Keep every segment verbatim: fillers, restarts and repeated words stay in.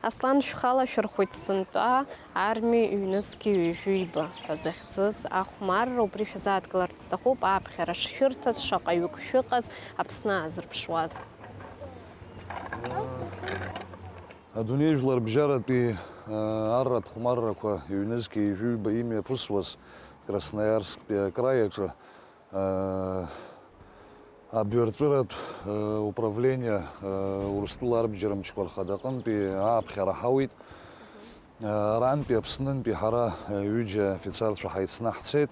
Аслан, шәхалашәырхәит сынтәа арми ҩнызқьи ҩажәи ҩба ҳәа захьӡыз ахәмарра, убри шәазааҭгыларц сҭахуп, аԥхьара шшәырҭаз, шаҟаҩык шәыҟаз, Аԥсны аазырԥшуаз. Адунеи жәларбжьаратәи, э, арратә хәмаррақәа ҩнызқьи ҩажәи ҩба имҩаԥысуаз Красноярсктәи акраи аҿы, э, абҩарҵәыратә, э, управление, э, Урыстәыла арбџьармчқәа рхадаҟынтәи ааԥхьара ҳауит. Арантәи Аԥснынтәи ҳара ҩыџьа афицарцәа ҳаицны ҳцеит.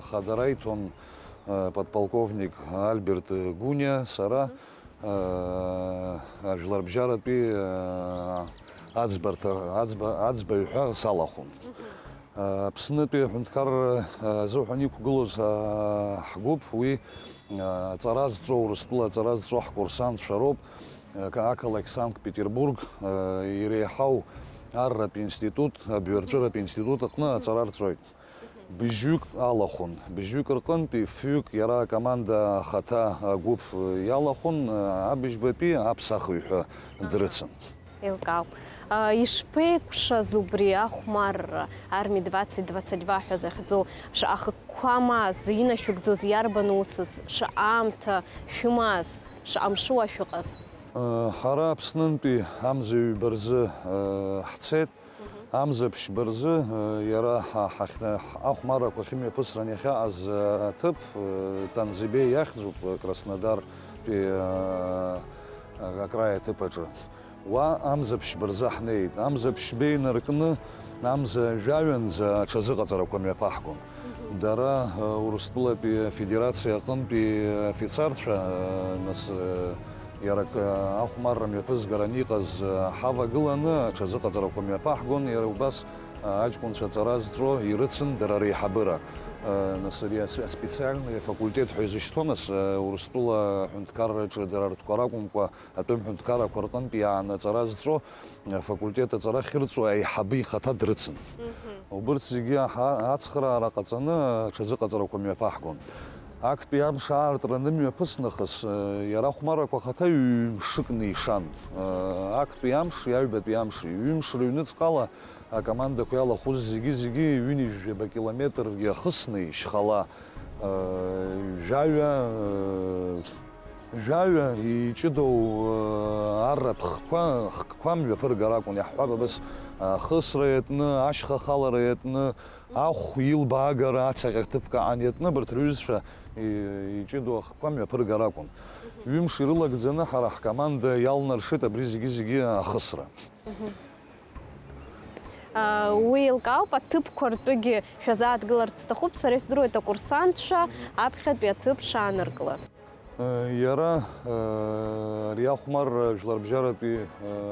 Хадара иҭон подполковник Альберт Гуниа, сара, ажәларбжьаратәи аӡбарҭа, аӡба, аӡбаҩ ҳәа салахәын. Аԥснытәи аҳәынҭқарра азыҳәан иқәгылоз ҳгәыԥ, уи аҵара зҵо, Урыстәыла аҵара зҵо ҳкурсантцәа роуп. Ақалақь Санкт-Петербург иреиҳау арратә институт, абҩарҵәыратә институт аҟны аҵара рҵоит. Быжьҩык алахәын. Быжьҩык рҟынтәи фҩык иара акоманда ахаҭа агәыԥ иалахәын, абыжьбатәи аԥсахҩы ҳәа дрыцын. Еилкаауп. Ишԥеикәшаз убри ахәмарра, арми двадцать двадцать два ҳәа захьӡу, шаҟа хықәкқәа амаз, инашәыгӡоз иарбан усыз, шаҟа аамҭа шәымаз, шаҟа мшы уа шәыҟаз? Ҳара Аԥснынтәи амза ҩба рзы ҳцеит. Амза ԥшьба рзы иара ахәмаррақәа ахьымҩаԥысран иахьаҟаз аҭыԥ, Танзибе иахьӡуп, Краснодартәи акраи аҭыԥ аҿы. Уа амза ԥшьба рзы ҳнеит. Амза ԥшьба инаркны, амза жәаҩанӡа аҽазыҟаҵарақәа мҩаԥаҳгон. Дара, Урыстәылатәи Афедерациа аҟынтәи афицарцәа, нас, иара акы, ахәмарра мҩаԥызгаран иҟаз, ҳавагыланы аҽазыҟаҵарақәа мҩаԥаҳгон, иара убас, аҷкәынцәа аҵара зҵо ирыцын дара реиҳабыра. Нас ари ас-, аспециальный факультет ҳәа изышьҭоу, нас, Урыстәыла аҳәынҭқарраҿы дара ртәқәа ракәымкәа, атәым ҳәынҭқаррақәа рҟынтә иааны аҵара зҵо, афакультет аҵара ахьырҵо аиҳабы ихаҭа дрыцын. Убырҭ зегьы аҳа-, ацхыраара ҟаҵаны аҽазыҟаҵарақәа мҩаԥаҳгон. Актәи амш аартра анымҩаԥыс нахыс, иара ахәмаррақәа ахаҭа ҩ-мшыкны ишан. Актәи амши аҩбатәи амши, ҩымш рыҩныҵҟала акомандақәа иалахәыз зегьы-зегьы ҩынҩажәаба километр иахысны ишьхала, жәаҩа, Жәаҩа иҷыдоу арратә хқәа, хкқәа мҩаԥыргар акәын, иаҳҳәап, абас, ахысра иатәны, ашьха ахалара иатәны, ахә илбаагара, ацаҟьа ҭыԥк аан иатәны, абарҭ рҩызцәа и-, иҷыдоу ахқәа мҩаԥыргар акәын. Ҩымш ирылагӡаны ҳара ҳкоманда иалнаршеит абри зегьы-зегьы ахысра. Уи еилкаауп, аҭыԥқәа ртәыгьы шәазааҭгыларц сҭахуп, сара исдыруеит акурсантцәа аԥхьатәи аҭыԥ шааныркылаз. Иара, ари ахәмарра, жәларбжьаратәи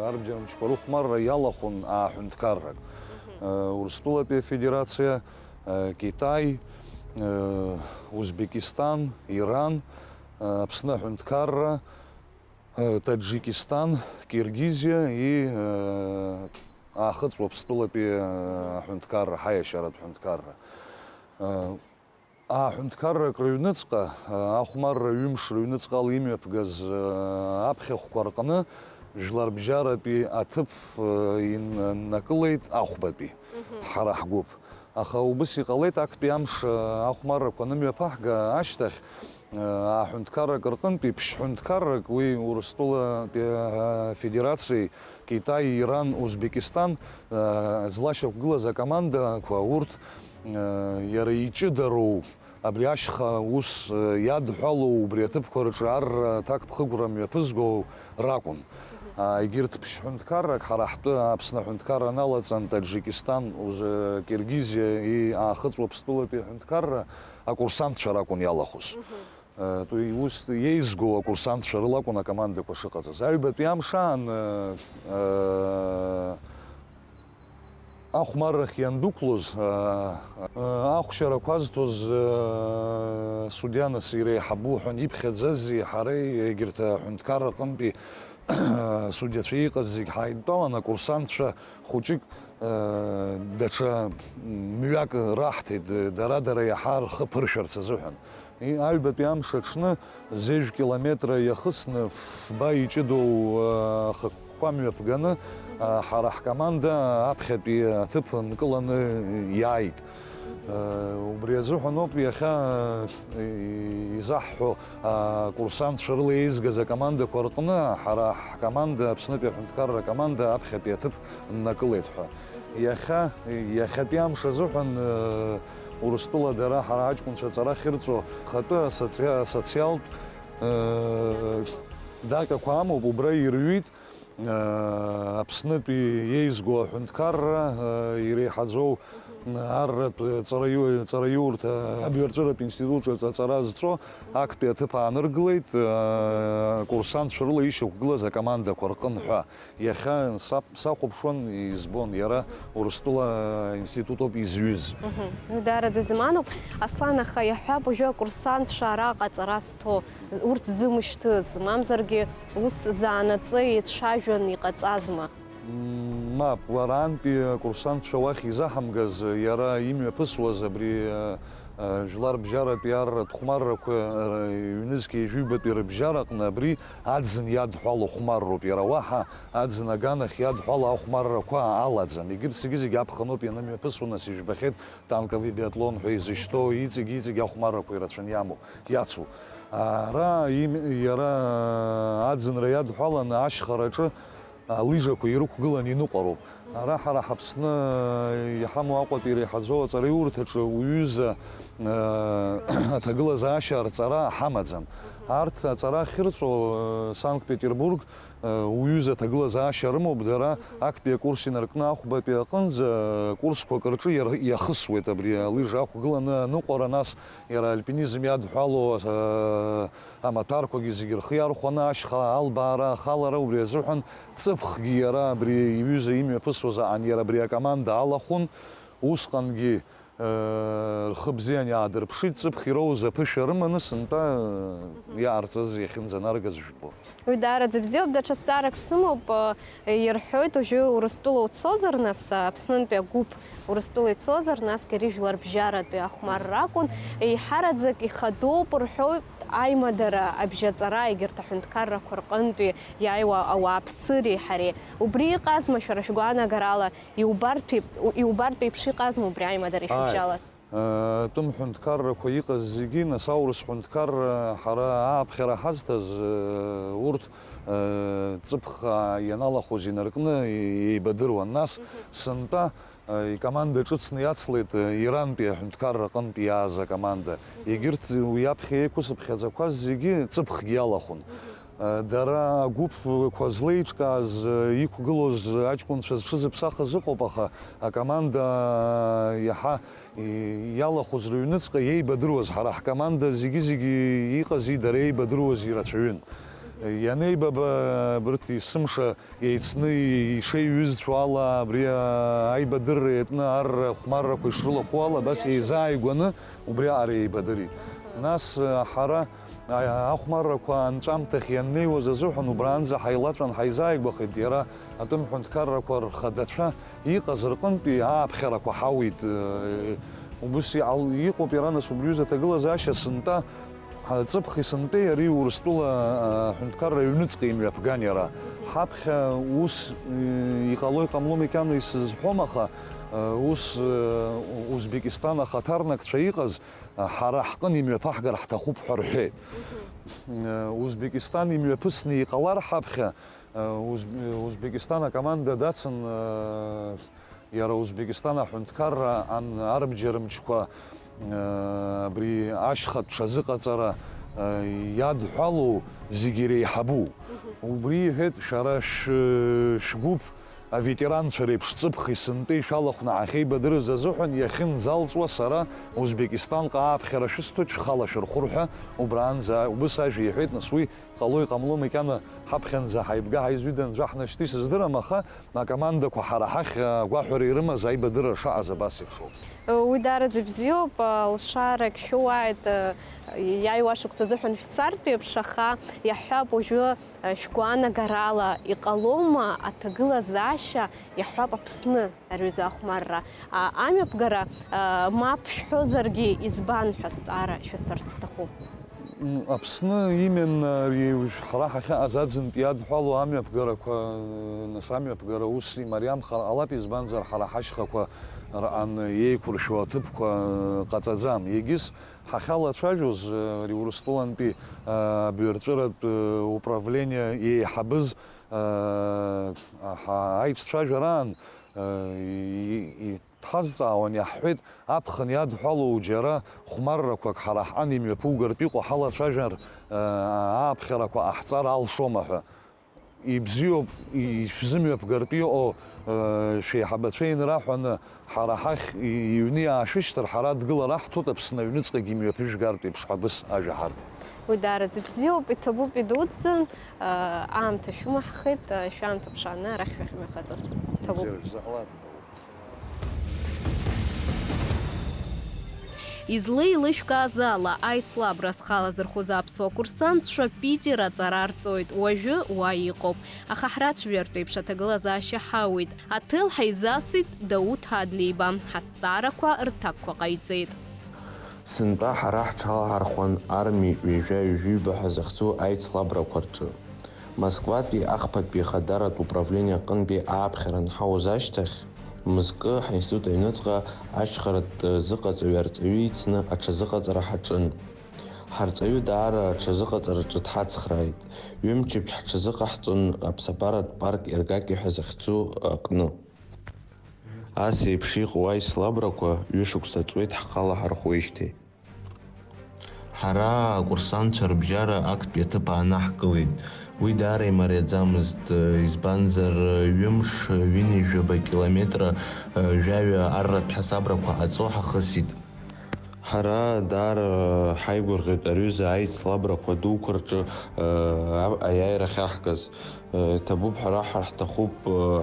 арбџьармчқәа рыхәмарра иалахәын ааҳәынҭқаррак. Урыстәылатәи Афедерациа, Китай, Узбекистан, Иран, Аԥсны аҳәынҭқарра, Таџикистан, Киргизиа и Аахыҵ Уаԥстәылатәи аҳәынҭқарра, ҳаиашьаратә ҳәынҭқарра. Ааҳәынҭқаррак рыҩныҵҟа, ахәмарра ҩымш рыҩныҵҟала имҩаԥгаз аԥхьахәқәа рҟны жәларбжьаратәи аҭыԥ иннакылеит ахәбатәи, ҳара ҳгәыԥ. Аха убыс иҟалеит, актәи амш ахәмаррақәа анымҩаԥаҳга ашьҭахь, ааҳәынҭқаррак рҟынтәи ԥшь-ҳәынҭқаррак, уи Урыстәылатәи Афедерациеи Китаи, Иран, Узбекистан, злашьақәгылаз акомандақәа урҭ, иара иҷыдароу, абри ашьха ус иадҳәалоу убри аҭыԥқәа рҿы арра аҭакԥхықәра мҩаԥызго ракәын. Егьырҭ ԥшь-ҳәынҭқаррак ҳара ҳтәы Аԥсны аҳәынҭқарра налаҵан, Таџикистан, Уз-, Киргизиа и Аахыҵ Уаԥстәылатәи аҳәынҭқарра акурсантцәа ракәын иалахәыз. Ус еизгоу акурсантцәа рылакәын акомандақәа шыҟаҵаз. Аҩбатәи амш аан, ахәмаррахь иандәықәлоз, ахәшьарақәа азҭоз судиа нас иреиҳабу ҳәа иԥхьаӡази ҳареи, егьырҭ аҳәынҭқарра аҟынтәи судиацәа иҟаз зегь ҳаидтәалан, акурсантцәа хәыҷык, даҽа мҩак раҳҭеит, дара-дара иаҳа рхы ԥыршәарц азыҳәан. Аҩбатәи амш аҽны зежә километра иахысны, фба иҷыдоу ахықәкқәа мҩаԥганы, Ҳара ҳкоманда аԥхьатәи аҭыԥ нкыланы иааит. Убри азыҳәаноуп иахьа изаҳҳәо, акурсантцәа рыла еизгаз акомандақәа рҟны ҳара ҳкоманда, Аԥснытәи аҳәынҭқарра акоманда аԥхьатәи аҭыԥ ннакылеит ҳәа. Иахьа, иахьатәи амш азыҳәан, Урыстәыла дара ҳара аҷкәынцәа аҵара ахьырҵо, хатәы асоциа-, асоциалтә, э, дакақәа амоуп, убра ирҩит, э, Аԥснытәи еизго аҳәынҭқарра, э, иреиҳаӡоу, э, арратә, э, ҵараиу-, ҵараиурҭа, абҩарҵәыратә институт аҵ-, аҵара зҵо актәи аҭыԥ ааныркылеит, э, курсантцәа рыла ишьақәгылаз акомандақәа рҟын ҳәа. Иахьа саб-, сахәаԥшуан, избон, иара Урыстәыла институт ауп изҩыз. Мгм. Даараӡа измааноуп. Аслан, аха иаҳҳәап, уажәы акурсантцәа араҟа аҵара зҭо, урҭ ззымышьҭыз, мамзаргьы ус заанаҵы еицәажәан иҟаҵазма? М, мап, уара антәи акурсантцәа уахь изаҳамгаз, иара имҩаԥысуаз абри, э, э, жәларбжьаратәи арратә хәмаррақәа, э, ҩнызқьи ҩажәибатәи рыбжьараҟны абри аӡын иадҳәало хәмарроуп, иара уаҳа аӡын аганахь иадҳәало ахәмаррақәа алаӡам. Егьырҭ зегьы-зегьы аԥхыноуп ианымҩаԥысуа, нас ижәбахьеит танковый биатлон ҳәа изышьҭоу, иҵегь-иҵегь ахәмаррақәа ирацәаны иамоу, иацу. Ара им-, иара аӡынра иадҳәаланы ашьхараҿы алыжақәа ирықәгыланы иныҟәароуп. Ара ҳара ҳАԥсны иҳамоу Аҟәатәи иреиҳаӡоу аҵараиурҭаҿы уҩыза, э, аҭагылазаашьа арҵара ҳамаӡам. Арҭ аҵара ахьырҵо, э, Санкт-Петербург, э, уҩыза аҭагылазаашьа рымоуп, дара актәи акурс инаркны ахәбатәи аҟынӡа, э, курсқәак рҿы иар-, иахысуеит абри алыжа ақәгыланы аныҟәара, нас иара альпинизм иадҳәалоу, э, амаҭәарқәагьы зегьы рхы иархәаны, ашьха албаара, ахалара, убри азыҳәан ҵыԥхгьы иара абри иҩыза имҩаԥысуаз аан, иара абри акоманда алахәын, усҟангьы, э, рхы бзиан иаадырԥшит, ҵыԥх ироуз аԥышәа рыманы сынтәа, э, иҟарҵаз иахьынӡанаргаз жәбо. Уи даараӡа бзиоуп, даҽа зҵаарак сымоуп, э, ирҳәоит, уажәы Урыстәыла уцозар, нас, Аԥснынтәи агәыԥ Урыстәыла ицозар, насгьы ари жәларбжьаратәи ахәмарра акәын, еиҳараӡак ихадоуп рҳәоит аимадара, абжьаҵара, егьырҭ аҳәынҭқаррақәа рҟынтәи иааиуа ауааԥсыреи ҳареи. Убри иҟазма, шәара шәгәаанагарала, иубартә еип-, иубартә еиԥш иҟазма убри аимадара ишәыбжьалаз? Ааи. Э, атәым ҳәынҭқаррақәа иҟаз зегьы, нас аурыс ҳәынҭқарра ҳара ааԥхьара ҳазҭаз, э, урҭ, э, ҵыԥх, а, ианалахәыз инаркны еибадыруан. Нас сынтәа, э, икоманда ҿыцны иацлеит, э, Ирантәи аҳәынҭқарра аҟынтә иааз акоманда. Егьырҭ уи аԥхьа еиқәысыԥхьаӡақәаз зегьы ҵыԥхгьы иалахәын. Дара агәыԥқәа злеиҿкааз, иқәгылоз аҷкәынцәа зҽызыԥсахыз ыҟоуп, аха акоманда иаҳа иалахәыз рыҩныҵҟа иеибадыруаз, ҳара ҳкоманда зегьы-зегьы иҟази дара еибадыруази рацәаҩын. Ианеибаба, абарҭ есымша еицны ишеиҩызцәоу ала, абри аибадырра иатәны ар хәмаррақәа ишрылахәу ала, абас еизааигәаны убриаҟара еибадырит. Нас ҳара Ахәмаррақәа анҵәамҭахь ианнеиуаз азыҳәан убраанӡа ҳаилаҵәан ҳаизааигәахеит, иара атәым ҳәынҭқаррақәа рхадацәа иҟаз рҟынтәи ааԥхьарақәа ҳауит. Убыс иҟал-, иҟоуп иара, нас, убри аҩыза аҭагылазаашьа сынтәа, ҳа-, ҵыԥх исынтәеи ари Урыстәыла, а, ҳәынҭқарра аҩныҵҟа имҩаԥган иара. Ҳаԥхьа ус, э, иҟало-иҟамло макьана исызҳәом, аха, э, ус, э, Узбекистан ахаҭарнакцәа иҟаз, ҳара ҳҟын имҩаԥаҳгар ҳҭахуп ҳәа рҳәеит. Узбекистан имҩаԥысны иҟалар ҳаԥхьа, Уз-, Узбекистан акоманда дацын, иара Узбекистан аҳәынҭқарра ан-, арбџьармчқәа, абри ашьхатә ҽазыҟаҵара иадҳәалоу зегьы иреиҳабу. Убри иҳәеит, шәара шә-, шәгәыԥ аветеранцәа реиԥш ҵыԥх исынтәа ишәалахәны ҳахьеибадырыз азыҳәан иахьынӡалҵуа сара Узбекистанҟа ааԥхьара шәысҭоит, шәхала шәырхәыр ҳәа убраанӡа убыс ажәа иҳәеит, нас уи ҟало-иҟамло макьана ҳаԥхьанӡа ҳаибга-ҳаизҩыда анцәа ҳнашьҭи сыздырам, аха акомандақәа ҳара ҳахь агәаҳәара ирымаз аибадырра шаҟаз абас еиԥшоуп. Уи даараӡа ибзиоуп, алшарагь шәоуааит, иааиуа ашықәс азыҳәан шәцартә еиԥш, аха иаҳҳәап уажәы Шәгәаанагарала, иҟалома аҭагылазаашьа, иаҳҳәап, Аԥсны арҩыза ахәмарра, а, амҩаԥгара, а, мап шәҳәозаргьы, избан ҳәа зҵаара шәасырц сҭахуп. Аԥсны именно ари ҳара ҳахьаҟаз аӡынтә иадҳәало амҩаԥгарақәа, нас амҩаԥгара ус имариамхар ҟалап, избанзар ҳара ҳашьхақәа раан еиқәыршәо аҭыԥқәа ҟаҵаӡам. Егьыс ҳахьалацәажәоз, ари Урыстәылантәи абаҩрҵәыратә управление еиҳабыз ҳа-, аиҿцәажәараан, и-, и-, Дҳазҵаауан, иаҳҳәеит, аԥхын иадҳәалоу џьара хәмаррақәак ҳара ҳҟан имҩаԥугартә иҟоу ҳалацәажәар, ааԥхьарақәа ҟаҳҵар алшома ҳәа. Ибзиоуп, ишәзымҩаԥгартә иҟоу шәеиҳабацәа инраҳәаны, ҳара ҳахь иҩны иаашәышьҭыр, ҳара адгылара ҳҭоит, Аԥсны аҩныҵҟагьы имҩаԥыжәгартә еиԥш ҳабыс ажәа ҳарҭ. Уи даараӡа ибзиоуп, иҭабуп идуӡӡан, аамҭа шәымаҳхит, шәаамҭа ԥшааны арахь шәахьымҩахыҵыз. Иҭабуп. Бзиара шәзаҟалааит. Излеилышәкааз ала, аицлабра зхала зырхәыз аԥсуа курсантцәа Питер аҵара арҵоит, уажәы уа иҟоуп. Аха ҳрацәажәартә еиԥш аҭагылазаашьа ҳауит. Аҭел ҳаизасит Дауҭ Адлеиба, ҳазҵаарақәа рҭакқәа ҟаиҵеит. Сынтәа ҳара ҳҽалаҳархәан арми ҩажәа-ҩажәиба ҳәа захьӡу аицлабрақәа рҿы. Москватәи ахԥатәи ахадаратә управление аҟынтәи ааԥхьара анҳауз ашьҭахь, мызкы ҳаинститут аҩныҵҟа ашьхаратә зыҟаҵаҩы арҵаҩы ицны аҽазыҟаҵара ҳаҿын. Ҳарҵаҩы даара аҽазыҟаҵараҿы дҳацхрааит. Ҩымчыбжь ҳҽазыҟаҳҵон аԥсабаратә парк Ергаки ҳәа захьӡу аҟны. Ас еиԥш иҟоу аицлабрақәа ҩышықәса ҵуеит ҳхала ҳархәуеижьҭеи. Ҳара акурсантцәа рыбжьара актәи аҭыԥ аанаҳкылеит. Уи даара имариаӡамызт, избанзар, ҩымш, ҩынҩажәаба километра, жәаҩа арратә ҳасабрақәа ҟаҵо ҳахысит. Ҳара даара ҳаигәырӷьеит аҩыза аицлабрақәа дуқәа рҿы, а, аиааира ахьаҳгаз. Иҭабуп ҳәа раҳҳәар ҳҭахуп,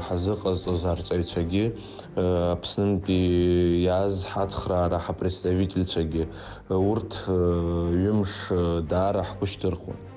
ҳазыҟазҵоз арҵаҩцәагьы, Аԥснынтәи иааз ҳацхраара ҳапредставительцәагьы, урҭ ҩымш даара ҳгәышьҭырхуан.